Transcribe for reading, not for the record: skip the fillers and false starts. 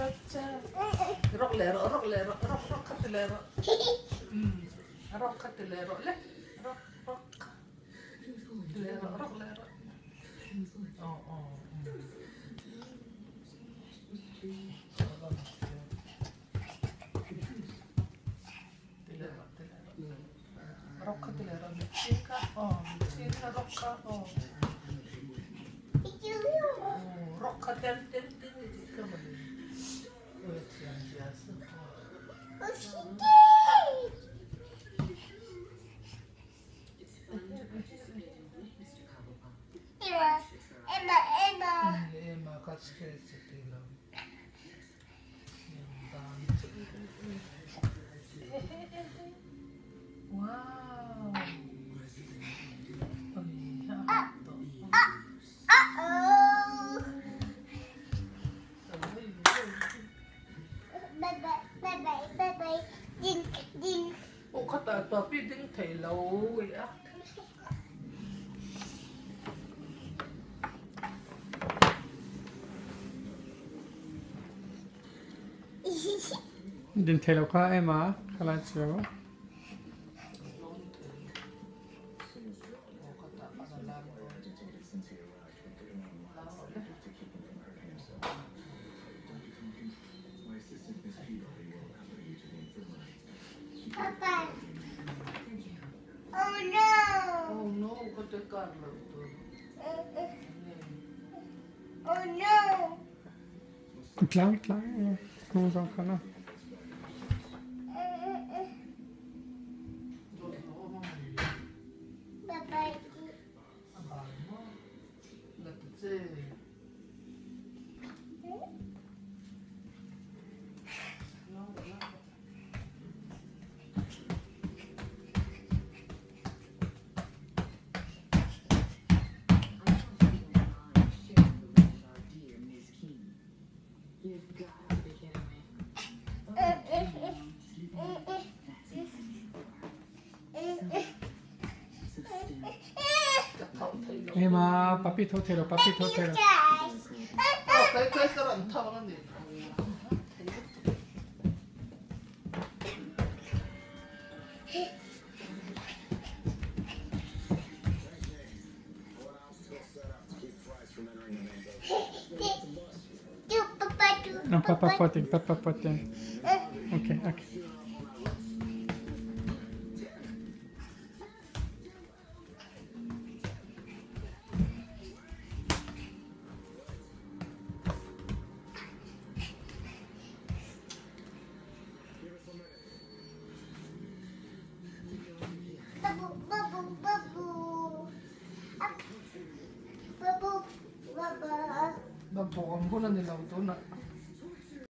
Rawk leh rawh, rawk leh rawh, rawk rawk kha ti leh rawh. Rawk kha ti leh rawh le, rawk rawk kha ti leh rawh, rawk leh rawh. Aw aw. Ti leh rawh, ti leh rawh. Rawk kha ti leh rawh, mit chhing kha, aw mit chhing kha rawk kha, aw. Rawk kha ten ten ten i tih kha mawle. Awi a thiam zia chu aw. Emma kha scratch a ti lo. Ding thei lo a. Din thei lo kha em a khalai chu. Oh no! Oh no, ka te kar lo tur. Oh no! Tlang tlang hnung zawng khan a. Ema papi tho thei lo papi tho thei lo. No, papa potin, papa potin. Okay, okay. Damthawk ang hun a ni lo tunah.